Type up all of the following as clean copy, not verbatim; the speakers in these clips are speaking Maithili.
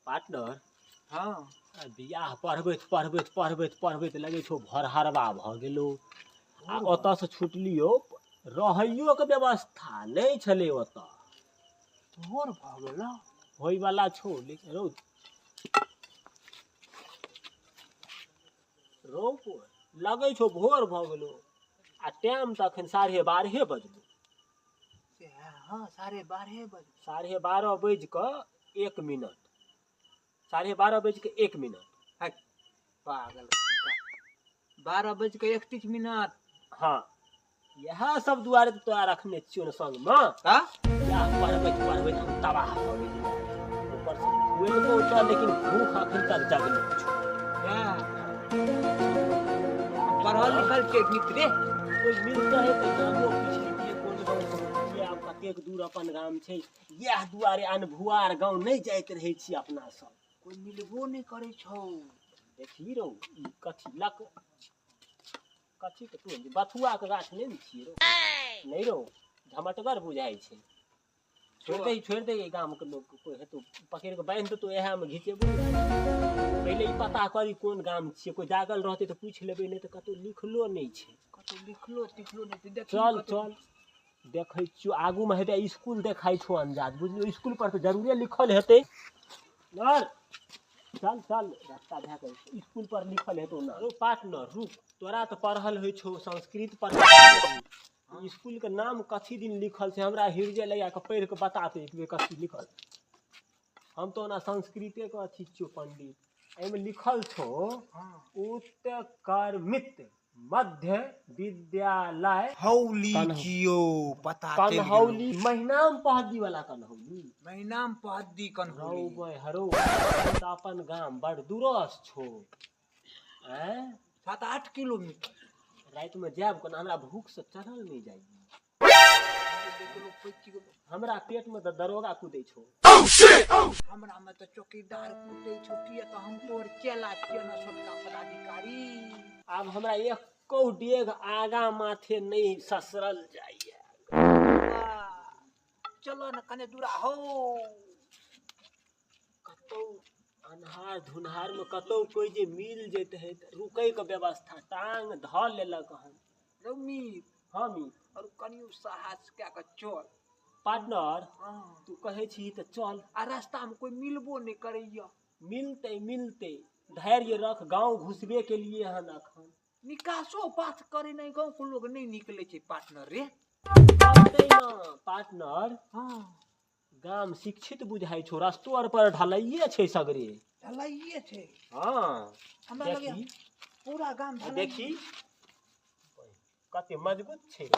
पार्टनर। हाँ। आ बियाह पढ़बैत पढ़बैत पढ़बैत पढ़बैत लगै छौ भरहरबा भऽ गेलौ। आ ओतऽसँ छुटलियौ, रहैयोके व्यवस्था नहि छलै ओतऽ। भोर भऽ गेलौ। होइवला छौ, लेकिन रौ रौ लगै छौ भोर भऽ गेलौ आ टाइम तऽ अखन 12:30 बजलौ। हाँ, 12:30 बजे। 12:30 बजि कऽ 1 मिनट, 12:30 बजि कऽ 1 मिनट। पागल, 12 बजि कऽ 31 मिनट। हाँ, इएह सब दुआरे तऽ तोरा रखने छियौ ने संगमे। हाँ? इएह पढ़बैत पढ़बैत हम तबाह भऽ गेलियै। ऊपरसँ खुएलको तऽ, लेकिन भूख अखन तक जगले छौ। पढ़ल लिखल के मित्रे कोइ मिलते है तऽ गामो पूछि लेतियै कोन गाँव सँ छियै, आब कतेक दूर अपन गाम छै। इएह दुआरे अनभुआर गाँव नहि जाइत रहै छी अपना सब। कोइ मिलबो नहि करै छौ। देखी रौ, ई कथी लक कथी के तू बथुआ के गाछ नहि ने छियै रौ? नहि रौ, झमटगर बुझाइ छै। छोड़ि दही, छोड़ि दही, गाम के लोक कोइ हेतौ पकड़ि कऽ बान्हि देतौ, इएह मे घिचेबो। पहिले ई पता करी कोन गाम छियै, कोइ जागल रहतै तऽ पूछि लेबै, नहि तऽ कतहु लिखलो नहि छै। कतहु लिखलो तिखलो नहि छै। देखी चल चल, देखै छियौ आगूमे हेतै स्कूल, देखाइ छौ अंदाज, बुझलियौ? स्कूल पर तऽ जरूरे लिखल हेतै। नर चल चल, रास्ता भए कऽ स्कूल पर लिखल हेतौ ना। रौ पार्टनर, रुक, तोरा तऽ पढ़ल होइ छौ संस्कृत पढ़ल, स्कूल के नाम कथी दिन लिखल छै? हमरा हृदय लगा कऽ पढ़ि कऽ बता तऽ एक बेर कथी लिखल। हम तऽ ओना संस्कृते के अथी छियौ पंडित। एहिमे लिखल छौ उत्कर्मित मध्य विद्यालय हौली छियौ, पता चलि गेलौ। कन्हौली, महिनाम पहद्दी वाला कन्हौली। महिनाम पहद्दी कन्हौली। रौ बै हरौ, तऽ अपन गाम बड़ दूरस छौ। आँय? 7-8 किलोमीटर। रातिमे जायब कोना? हमरा भूख से चढ़ल नहि जाइ। हमरा पेट में तऽ दरोगा कूदै छौ। हमरा में तऽ चौकीदार कूदै छौ, किया तऽ हम तोहर चेला छियौ ने, छोटका पदाधिकारी। आब हमरा एको डेग आगा माथे नहि ससरल जाइए। चलो ने कने दूरा हो। कतौ अन्हार धुनहार में कतौ कोइ जे मिल जेतै है तऽ रुकै के व्यवस्था टांग धऽ लेलक हन। रौ मीत। हाँ मीत। और कनियो साहस कए कऽ चल। पार्टनर। हाँ। तू कहै छी तऽ चल। आ रास्ता में कोइ मिलबो नहि करैया। मिलते मिलते, धैर्य रख, गाँव घुसबे के लिए हन अखन। निकासो बात करे नहि, गाँव के लोग नहि निकले छै पार्टनर रे। करतै ना पार्टनर। हाँ। गाम शिक्षित बुझाइ छौ, रस्तो आर पर ढलाइए छै सगरे। ढलाइए छै। हाँ। हमरा लगैया देखी पूरा गाम ढलाइए। देखी कते मजबूत छै।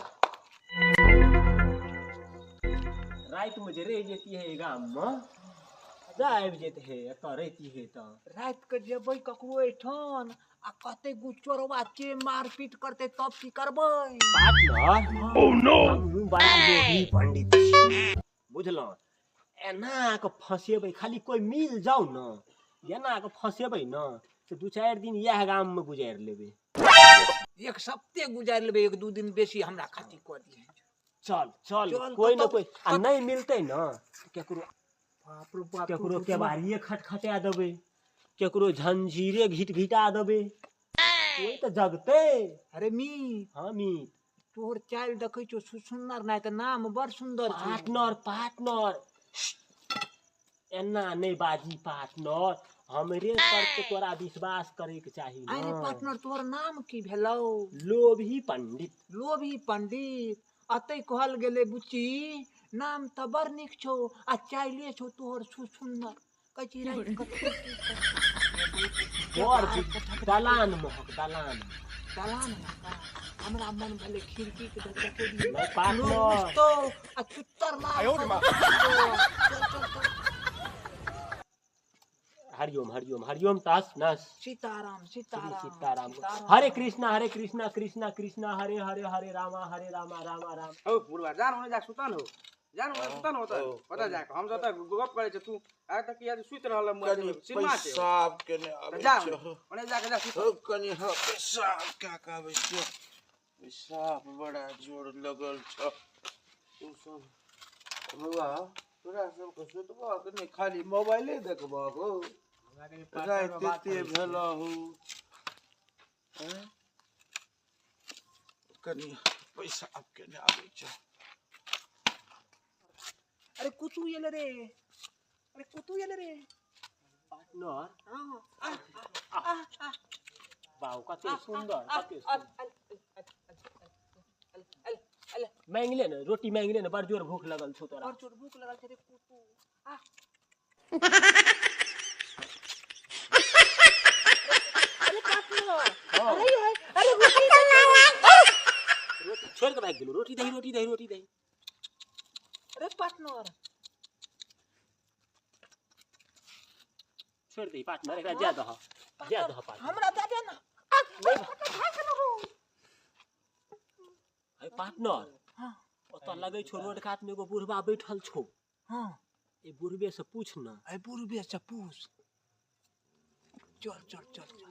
रातिमे जे रहि जेती है गाममे, मजा आबि जेत है एतऽ रहिती है तऽ। राति के जेबै ककरो एहिठाम आ कहते गु चोरवा के मारपीट करते, तब की करबै? पार्टनर, हमहूँ बड़ा लोभी पंडित छी, बुझलहुँ? एना कऽ फँसेबै, खाली कोइ मिल जाउ ने, एना कऽ फँसेबै ने तऽ 2-4 दिन इएह गाममे गुजारि लेबै। एक सप्ते गुजारि लेबै, 1-2 दिन बेसी हमरा खातिर कऽ दिहे। चल चल। चल, कोइ ने कतौ- कोइ आ नहि मिलतै ने केकरो, बाप रे बाप, केकरो केबाड़िए खटखटा देबै, केकरो झंझीरे घिट घिटा देबै, कोइ तऽ जगतै। अरे मी। हाँ मीत। तोहर चालि देखै छौ सुन्दर, नहि तऽ नाम बड़ सुन्दर छौ। पार्टनर पार्टनर, एना नहि बाजी पार्टनर, हमरे पर तऽ तोरा विश्वास करैके चाही अरे ने। पार्टनर, तोहर नाम की भेलौ? लोभी पंडित। लोभी पंडित। अतै कहल गेलै बुच्ची, नाम तऽ बड़ नीक छौ आ चाइले छौ तोहर सुन्दर। कहै छी राति कऽ बड़ दलान महक, दलान। दलान महक। हमरा मन भेलै खिड़की के देखै रहियै। नहि पार्टनर। लोग उठतौ आ चुत्तर मार। चल चल चल। हरिओम हरिओम हरिओम तास नस। सीताराम श्री सीताराम सीताराम। हरे कृष्णा हरे कृष्णा कृष्णा कृष्णा हरे हरे, हरे रामा हरे रामा रामा राम। हौ बुढ़वा, जान ओने जा सुतल हो, जान ओने सुतल हो तऽ ओतऽ जाके हम सब तऽ गप करै छी, तू आइ तक किया सुति रहल कनि मोबाइल सिनेमा छै। पेशाब केने आबै जा छियौ। ओने जाके जा सुत। हौ, कनि हँ पेशाब कए कऽ आबै छियौ, पेशाब बड़ा जोर लगल छौ। तू सब बौआ। तोरा सबके सुतबह कि नहि खाली मोबाइले देखबह हो राति एते भेल हो कनि पैसा आब केने आबै छै। अरे कुतु एले रे, अरे कुतु एले रे पार्टनर। हां बाउ कते सुंदर, कते सुंदर। मांगि ले ने रोटी, मांगि ले ने, बड़ जोर भूख लगल छौ तोरा। बड़ जोर भूख लगल छै रे कुतु। आ अरे पार्टनर, अरे अरे रोटी रोटी छोड़ के भागि गेलो। रोटी दही, रोटी दही, रोटी दही। अरे पार्टनर छोड़ दही पार्टनर, एकरा जा दह, जा दह पार्टनर। हमरा दे दे ना। अरे पार्टनर, हां ओतऽ लगै छौ रोड कात में एगो बुढ़बा बैठल छौ। हां ए बुढ़बे से पूछ ना। ए बुढ़बे से पूछ। चल चल चल चल।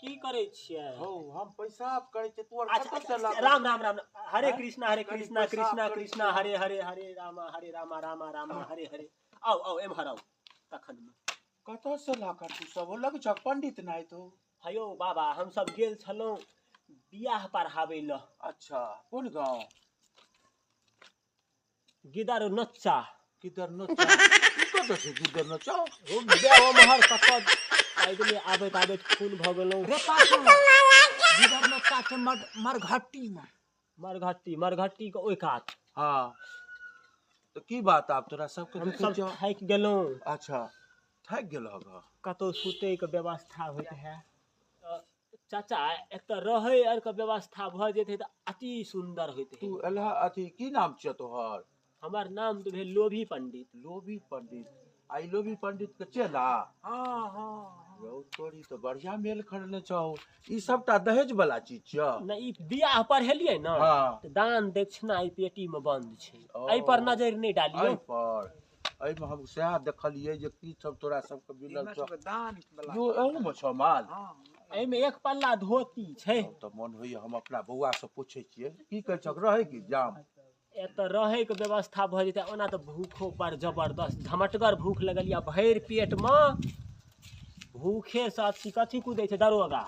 की करै छियै? हौ हम पैसा करै छियै तू अच्छा, कतऽ से अच्छा, राम राम राम, हरे कृष्णा हरे कनि कृष्णा पैसा कृष्णा करै कृष्णा छियै। हरे हरे, हरे रामा हरे रामा रामा रामा हरे हरे। आउ आउ एम्हर आउ। तखन मे कतऽ से लाकर तू सब लग छक पंडित नाय तो? हयौ बाबा, हम सब गेल छलहुँ बियाह पढ़ाबै लए। अच्छा कोन गाँव? गिदर नच्चा। गिदर नच्चा? ई कतऽ छै गिदर नच्चा? हम ओम्हर कतऽ पैदले आबैत आबैत खून भऽ गेलहुँ। रे पार्टनर, गिदर नच्चा छै मरघट्टी में। मरघट्टी, मरघट्टी के ओहि कात। हाँ तऽ की बात आब तोरा सबके हम देखै सब छियौ? थाकि गेलहुँ। अच्छा थाकि गेलह ग? कतौ सुतै के व्यवस्था होइत है चाचा? एतऽ रहै आर के व्यवस्था भऽ जेतै तऽ अति सुंदर होइत। तू एलह अथी की नाम छियौ तोहर? हमर नाम तऽ भेल लोभी पंडित। लोभी पंडित? आ ई लोभी पंडित के चेला? हां हां रौ तोरी तऽ बढ़िया मेल खड़ने छौ। ई सबटा दहेज वाला चीज छियौ? नहि, ई बियाह पढ़ेलियै ने हाँ तऽ दान दक्षिणा ई पेटी में बंद छै, ओ। एहि पर नजरि नहि डालियौ। एहि पर एहिमे हम सएह देखलियै जे की सब तोरा सबके मिलल हमरा छौ। सबके दान वाला। यो एहू मे छौ माल? हां एहिमे एक पल्ला धोती छै। तब तऽ मन होइया हम अपना बौआ से पूछै छियै की कहै छक रहै की जाम? एतऽ रहै के व्यवस्था भऽ जेतै। ओना तऽ भूखो बड़ जबरदस्त झमटगर भूख लगल या, भरि पेट मे भूखे से अथी कथी कुदै छै दरोगा?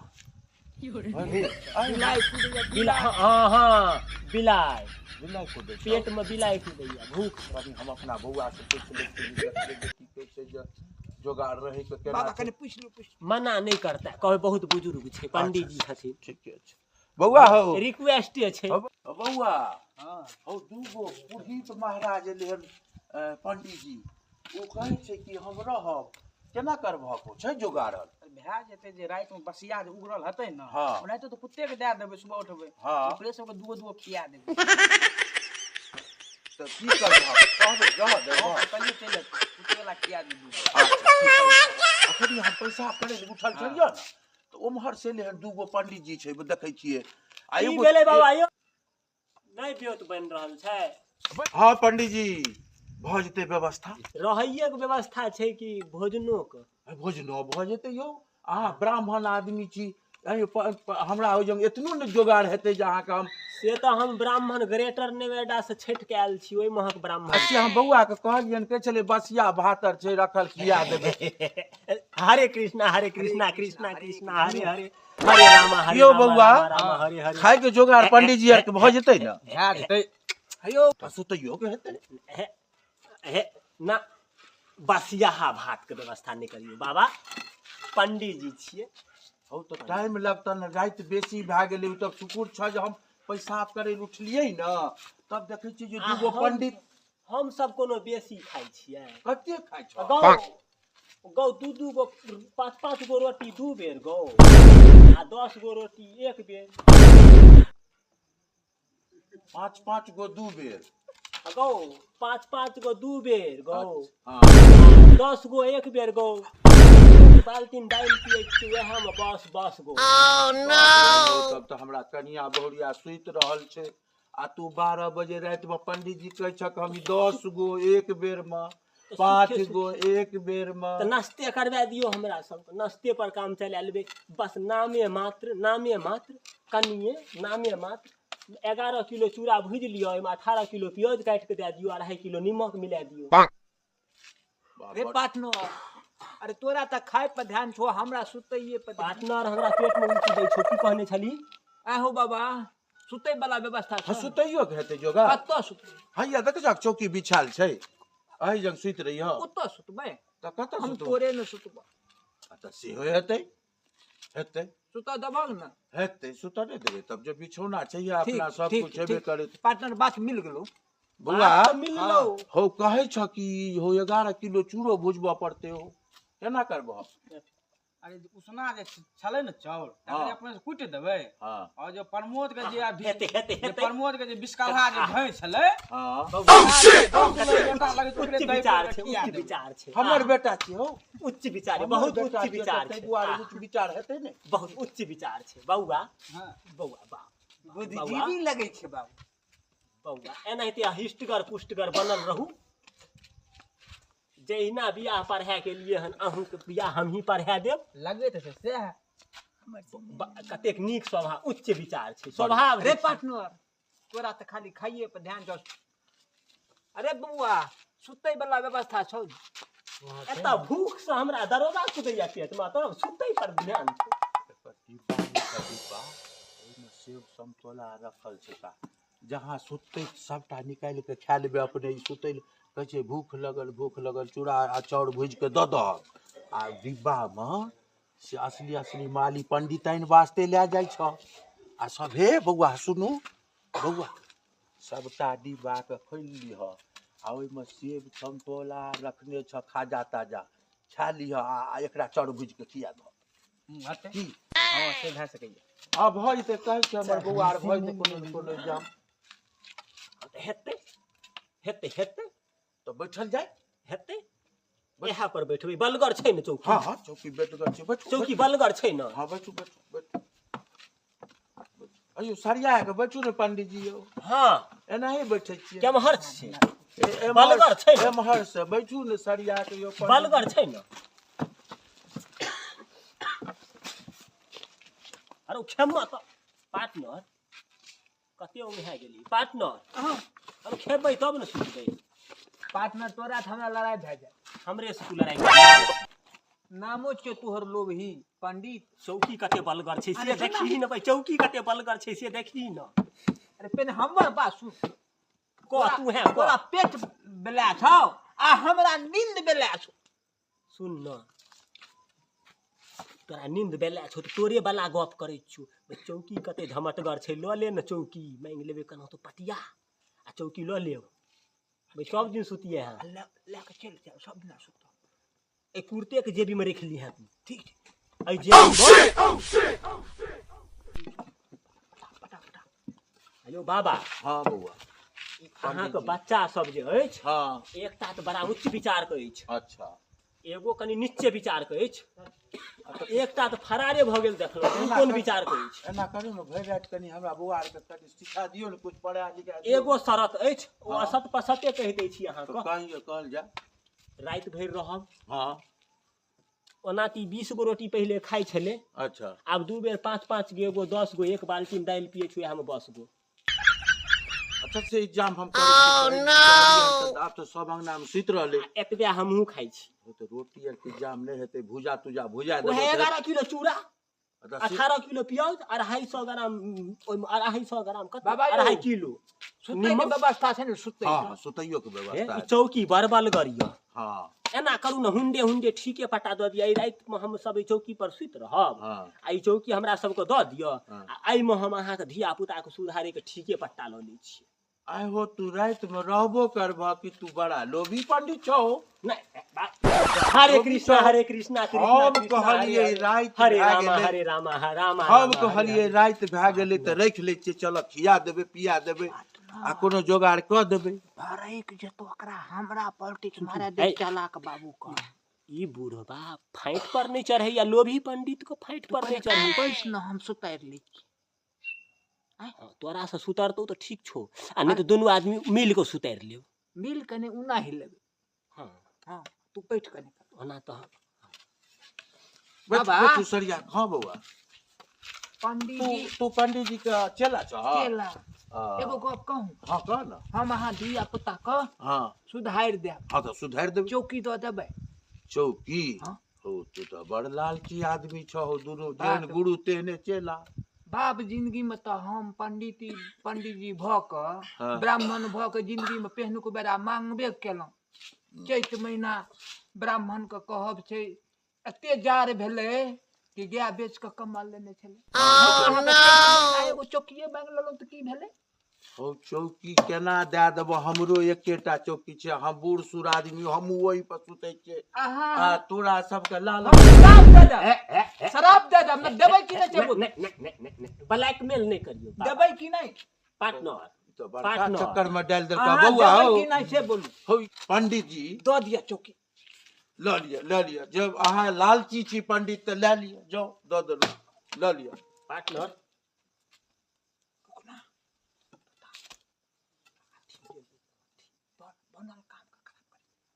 बिलाइ कुदैया। बिलाइ, हाँ हाँ बिलाइ। बिलाइ कुदै छौ? पेट मे बिलाइ कुदैया भूख। कनि हम अपना बौआ से पूछि लै छियै जे देखबै जे की कहै छै जे जोगाड़ रहै के केना बाबा छै। कनि पूछि लू, पूछि। मना नहि करता, कहै बहुत बुजुर्ग छै पंडित जी छथिन। ठीके छै बौआ। हौ रिक्वेस्ट छै। हौ बौआ। हां हौ दूगो पुरहित महाराज एलै हन पंडीजी, ओ कहै छै कि हम रहब, केना करबहक? हो छै जोगाड़ल? भए जेतै जे रातिमे बसिया जे उगरल हेतै ने, हाँ। ओनाहिते तऽ कुत्ते के दए देबै, सुबह उठबै हाँ। ओकरे सबके दूगो दूगो खिया देबै। तऽ की करबहक? कहबै रह देबह? हाँ, कहियो चलि जेतै कुत्ते वाला खिया देबै दूगो। अच्छा, ठीक छै। अखन हम पैसा करै लए उठल छलियै ने तऽ ओम्हर से एलै हन दूगो पंडीजी छै, देखै छियै आ की एगो भेलै बाबा यौ? नहि ब्योत बनि रहल छै। हाँ पंडीजी भऽ जेतै व्यवस्था। रहैये के व्यवस्था छै कि भोजनो के? भोजनो भऽ जेतै यौ, अहाँ ब्राह्मण आदमी छी, हमरा ओहि जग एतनो ने जोगाड़ हेतै जे अहाँके हम से तऽ हम ब्राह्मण ग्रेटर नोएडा से छठि के आयल छी, ओहि महक ब्राह्मण। अच्छा हम बौआ के कहलियनि, कहै छलै बसिया भातर छै रखल खिया देबै। हरे कृष्णा हरे कृष्णा कृष्णा कृष्णा हरे हरे, हरे रामा हरे यौ रामा बौआ, रामा रामा हरे हरे। खाय के जोगाड़ पंडीजी आर के भऽ जेतै ने? भए जेतै। हयौ आ सुतैयो के हेतै? हे हे ना, बसियाहा भात के व्यवस्था नहि करियौ बाबा, पंडीजी छियै। हौ तऽ टाइम लगतऽ ने, राति बेसी भए गेलै। ओ तऽ शुकुर छ जे हम पैसा करै लए उठलियै ने तब देखै छियै जे आ दूगो पंडित। हम सब कोनो बेसी खाइ छियै? कते खाइ छौ? गौ गौ दू दू गो पाँच पाँच गो रोटी दू बेर गौ, आ 10 गो रोटी एक बेर। पाँच पाँच गो दू बेर? गौ पाँच पाँच गो दू बेर गौ। हाँ। 10 गो एक बेर गौ, बाल्टीन दालि पियै छी वएह मे बस बस गो। तब तऽ हमरा कनिया बहुरिया सुति रहल छै आ तू 12 बजे रातिमे पंडीजी कहै छक हम 10 गो एक बेरमे। 5 गो एक बेर में। तऽ नाश्ते करवा दियौ हमरा सबके, नाश्ते पर काम चला लेबै बस। नामे मात्र, नामे मात्र, कनिये नामे मात्र। 11 किलो चूड़ा भुजि लिअ, ओहिमे 18 किलो प्याज काटि कऽ दए दियौ, 2.5 किलो नीमक मिला दियौ। रे पार्टनर, अरे तोरा तऽ खाय पर ध्यान छौ, हमरा सुतैये पर ध्यान। पार्टनर, हमरा पेट मे उल्टी दै छौ, की कहने छली? आहो बाबा, सुतै वाला व्यवस्था हँ छै? सुतैयो के हेतै जोगा। कतऽ सुतबै? हैया देख जा, चौकी बिछाल छै, एहि जग सुति रही। ओतऽ सुतबै? तऽ कतऽ हम सुतबै? तोरे ने सुतबै। तऽ सेहो हेतै, हेतै। सुतऽ देबहक ने? हेतै, सुतऽ नहि देबै तब जे बिछौना छै या ठीक, अपना सब ठीक, कुछ हेबे ठीक। करैत। पार्टनर, बात मिल गेलो। बौआ बात तऽ मिललौ। हौ, कहै छ कि हौ 11 किलो चूड़ो भुजबऽ पड़तै हौ, केना करबह? अरे उसना जे छलै ने चाउर, तकरे अपने से कुटि देबै। और जे प्रमोद के जे अभी हेतै, हेतै, जे हेतै। प्रमोद के जे बिस्कलहा जे भैंस छलै, बेटा लगै छै ओकरे उच्च दही विचार पर छै, खिया उच्च देबै। विचार छै। हमर बेटा छी हौ। उच्च विचार छै, हमर बहुत बेटा उच्च छियै, विचार तऽ छै। ताहि दुआरे उच्च विचार हेतै ने। बहुत उच्च विचार छै बौआ। हँ। बौआ, बा बुद्धिजीवी लगै छै बाबू। बौआ, एनाहिते हिष्टगर पुष्टगर बनल रहू। जहिना बियाह पढ़ाए के लिए हन, अहूँके बियाह हमही पढ़ा देब। लगै तऽ छै सएह। कतेक नीक स्वभाव, उच्च विचार छै, स्वभाव रे छै। पार्टनर, तोरा तऽ खाली खाइए पर ध्यान छौ। अरे बौआ, सुतै वाला व्यवस्था छौ? एतऽ भूख से हमरा दरोगा कुदैया पेटमे, तब सुतै पर ध्यान छै। एकर डिब्बा मे छै डिब्बा, ओहिमे सेब समतोला रखल छै का। जहाँ सुततै सबटा निकालि के खा लेबै अपने। ई सुतै लए कहै छै भूख लगल, भूख लगल, चूड़ा आ चाउर भुजि के दऽ दहक। आ डिब्बामे से असली असली माली पंडिताइन वास्ते लए जाइ छ। आ सब हे बौआ सुनू बौआ, सबटा डिब्बाके खोलि लिह आ ओहिमे सेब समतोला रखने छ, खाजा ताजा खा लिह आ एकरा चाउर भुजि के खिया दह। हेतै। की? हँ, से भए सकैए। आ भऽ जेतै, कहै छै हमर बौआ आर भऽ जेतै कोनो ने कोनो एग्जाम। तऽ हेतै, हेतै, हेतै। तऽ बैठल जाय। हेतै, इएह पर बैठबै, बलगर छै ने चौकी? हँ हँ, चौकी बैठगर छै, बैठू। चौकी बैठू। बलगर छै ने? हँ, बैठू बैठू बैठू। अयो सरिया के बैठू ने पंडीजी यौ। हँ। एनाही बैठै छियै। केम्हर छै? एम्हर- बलगर छै ने? एम्हर से बैठू ने सरिया के यौ पंडीजी। बलगर छै ने? अरे ओ खेमा तऽ पार्टनर, कते ओंघा गेली पार्टनर। अरे खेबै तब ने सुतबै। पार्टनर, तोरा तऽ हमरा लड़ाइ भए जाय। हमरे से तू लड़ाइ कर। नामो छियौ तोहर लोभही पंडित। चौकी कते बलगर छै से अरे सुन देखी ने भाई, चौकी कते बलगर छै से देखी ने। अरे पहिने हमर बात सुन। कह तू है, तोरा कह। पेट बेला छौ आ हमरा नींद बेला छौ। सुन न, तोरा नींद बेला छौ तऽ तोरे वाला गप करै छियौ। बे चौकी कते झमटगर छै, लऽ ले ने चौकी, मांगि लेबै केना तो पटिया आ चौकी लऽ लेब। बे सब दिन सुतिये हैं। आ लए कऽ चलि जाउ, सब दिना सुतब। एहि कुर्ते के जेबी में रखि लीहें तू। ठीक छै। एहि जेबी में। पटा पटा। हेलो बाबा। हँ बौआ। अहाँके बच्चा सब जे अछि, एकटा तऽ बड़ा उच्च विचार के अछि। अच्छा। एगो कनि नीचे विचार के अछि, एकटा तऽ फरारे भऽ गेल देखलहुँ, ओ कोन विचार के अछि? एना करू ने, भरि राति कनि हमरा बौआ आरके कनि सिखा दियौ ने, कुछ पढ़ा लिखा दियौ। एगो शरत अछि, ओ हँ। असत पसते कहि दै छी तऽ अहाँके। कहियौ, कहल जाय। राति भरि रहब। हँ। ओना तऽ ई 20 गो रोटी पहिले खाइ छलै। अच्छा। आब 2 बेर 5-5 गो, एगो 10 गो, एक बाल्टीन दालि पियै छी, उएहमे 10 गो। अच्छा, से एग्जाम हम करै छी। आब तऽ सब अंगना मे सुति रहलै। आ एतबे हमहूँ खाइ छी। ओ तऽ रोटी आर के एग्जाम नहि हेतै, भुजा तुजा भुजा उएह देबै। 11 किलो चूड़ा, अच्छा, से- 18 किलो प्याज, 250 ग्राम, ओहिमे 250 ग्राम कते? बाबा यौ। 2.5 किलो सुतै के निमक। व्यवस्था छै ने सुतै हँ के? हँ, सुतैयो के हे, व्यवस्था ई है। चौकी बड़ बलगर यऽ। हँ। एना करू ने, हुंडे हुंडे ठीके पटा दऽ दिअ। एहि रातिमे हम सब एहि चौकी पर सुति रहब। हँ। आ ई चौकी हमरा सबके दऽ दिअ। हँ। आ एहिमे हम अहाँके धिया पुताके सुधारे के ठीके पट्टा लऽ लै छी। आइ हो, तू राति में रहबो करबह कि तू बड़ा लोभी पंडित छौ। नहि, हरे लोभी कृष्णा छौ। हरे कृष्णा कृष्णा हम कृष्णा कहलियै हरे हरे, राति हरे भए रामा गेलै। हरे रामा रामा हम रामा, हरे कहलियै हरे। राति भए गेलै तऽ राखि लै छियै, चल खिया देबै पिया देबै आ कोनो जोगाड़ कऽ देबै। भरैक जेतो ओकरा, हमरा पॉलिटिक्स मारे ऐ। दे चालाक बाबू का। ई बुढ़बा फाँटि पर नहि चढ़ैया, लोभी पंडित के फाँटि पर नहि चढ़ै। पैस न, हम सुतारि लै छी। हँ, तोरा से सुतरतौ तऽ ठीक छौ, आ नहि तऽ दुनू आदमी मिल कऽ सुतारि लेब। मिल कने उना ही लेबै। हँ। हां, तू बैठ कने। ओना तऽ बैठ बाबा। बैठ सरिया। हाँ बौआ, पंडित तू जी। तू पंडित जी के चेला छ? चेला। एगो गप कहूं? हाँ, कह ना। हम अहाँ धिया पुता के सुधारि देब। हाँ, तऽ सुधारि देबै। चौकी दऽ देबै। चौकी? हाँ। हो, तू तऽ बड़ लालची आदमी छ हो। दुनू बात। जेहन गुरु तेहने चेला। बाप, जिंदगी में तऽ हम पंडित जी भऽ कऽ, ब्राह्मण भऽ कऽ जिंदगी में पहिलुक बेरा मांगबे केलहुँ। चैत महीना ब्राह्मण के कहब छै, एते जाड़ भेलै कि गाय बेच कऽ कम्बल लेने छलै। हम अहाँके चैत महीना एगो चौकिए मांगि लेलहुँ तऽ की भेलै? हो, चौकी केना दए देबो? हमरो एकेटा चौकी छै। हम बूढ़ सूढ़ आदमी, हमहूँ ओहि पर सुतै छियै। अहाँ आ तोरा सबके लाल हम शराब दे देब, शराब दे देब। ने देबै कि नहि छै बोलू? नहि नहि नहि नहि, ब्लैकमेल नहि करियौ देबै कि नहि? पार्टनर। तऽ बड़का पार्टनर। चक्कर में डालि देलका। अहाँ बौआ देबै हो कि नहि से बोलू। हो पंडित जी। दऽ दिअ चौकी। लऽ लिअ, लऽ लिअ। जब अहाँ लालची छी पंडित तऽ लए लिअ। जाउ, दऽ देलहुँ, लऽ लिअ। पार्टनर। बनल काम के खराब करै।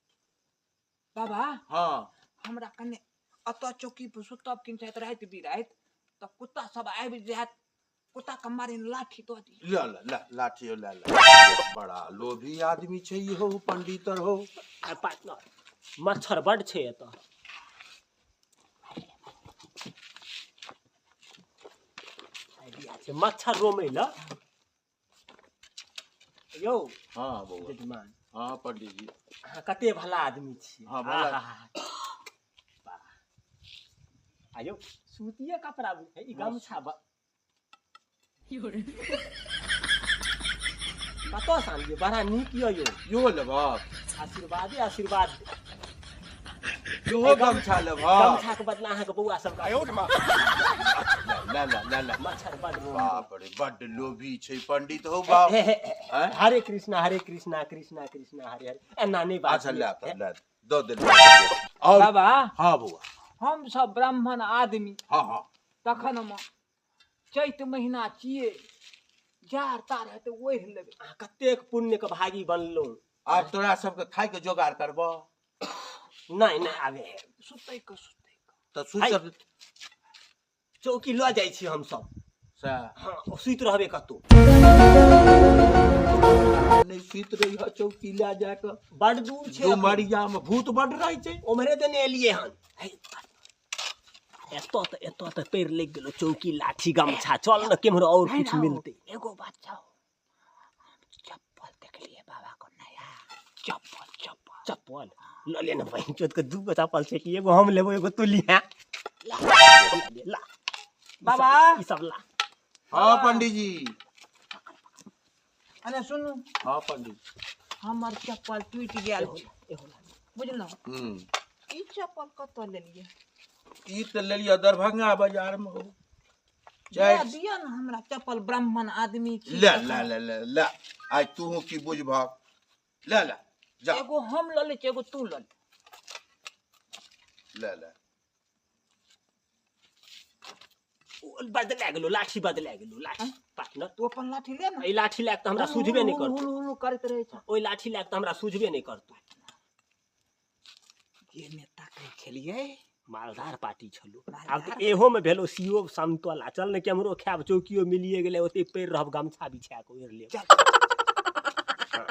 बाबा। हाँ। हमरा कने अतऽ चौकी पर सुतब किन चाहत राति बिराति तऽ कुत्ता सब आबि जायत, कुत्ता के मारे लाठी दऽ दिअ। लऽ ले, ले लाठी, लए ले। बड़ा लोभी आदमी छै इहो पंडित हो। आ पार्टनर, मच्छर बड छै एतऽ। आइडिया छै मच्छर रोमै लए यौ। हाँ बौआ। जजमान। हाँ पंडित जी। अहाँ कते भला आदमी छी। हाँ, भला। आहा। वाह। आ यौ, सूतिये कपड़ा हे, ई गमछा कतऽ सँ आनलियै? बड़ा नीक यऽ यौ। इहो लेबह? आशीर्वादे आशीर्वाद। इहो गमछा लेबह? गमछा के बदला अहाँके बौआ सबके। ले ले ले ले। मच्छर बड रोमै। बाप रे, बड्ड लोभी छै पंडित हो बाप। हे, हे, हे, आँय? हरे कृष्णा हरे कृष्णा कृष्णा कृष्णा हरे हरे, एना नहि बात। अच्छा, ले तऽ ले, दऽ देलहुँ और। बाबा। हाँ बौआ। हम सब ब्राह्मण आदमी। हाँ हाँ तखन हम चैत महीना छियै, जाड़ तार हेतै, ओढ़ि लेबै। अहाँ कतेक पुण्य के भागी बनलहुँ। आब तोरा सबके खायके जोगाड़ करबह? नहि नहि, आबे है। सुतै के, सुतै के। तऽ सुति चौकी लऽ जाइ छी हमसब। सएह। हाँ, सुति रहबै कतौ। नहि सुति रही ह चौकी लए जाके। बड दूर छै। डुमरिया मे भूत बड रहै छै। ओम्हरे देने एलियै हन। हे, एतऽ तऽ पैर लागि गेलो चौकी, लाठी, गमछा। चल ने केम्हरो और नहीं कुछ ना, मिलतै। एगो बात छौ, हम चप्पल देखलियै बाबा को, नया चप्पल, चप्पल। चप्पल लऽ ले ने। बहिन चोत के दू गो चप्पल छै कि एगो हम लेबो, एगो तू लिहा। ला ला। बाबा। ई सब ला। हाँ पंडित जी। अरे सुनू। हाँ पंडित। हमर चप्पल टूटि गेल एहो छै। ला, एहो ला। बुझलहुँ? हम्म। ई चप्पल कतऽ लेलियै? ई तऽ लेलियै दरभंगा बाजार मे हो। दिया चारि दिअ ने हमरा चप्पल, ब्राह्मण आदमी छी। ले ले ले ले ले, आइ तू की बुझबहक, ले ले जा। एगो हम लऽ लै छी, एगो तू लऽ ले। ले ले। ओ बदला गेलो लाठी, बदला गेलो लाठी पार्टनर। तू अपन लाठी ले ने। एहि लाठी लए कऽ तऽ हमरा सुझबे नहि करतौ। हुलु हुलु करैत रहै छै। ओहि लाठी लए कऽ तऽ हमरा सुझबे नहि करतौ। जे नेता कहै छलियै। मालदार पार्टी छलो आब। मालदार। तऽ एहो मे भेलो सीओ समतोला। चल ने केम्हरो खायब, चौकियो मिलिए गेलै, ओते पैर रहब, गमछा बिछा कऽ ओढ़ि लेब। चल।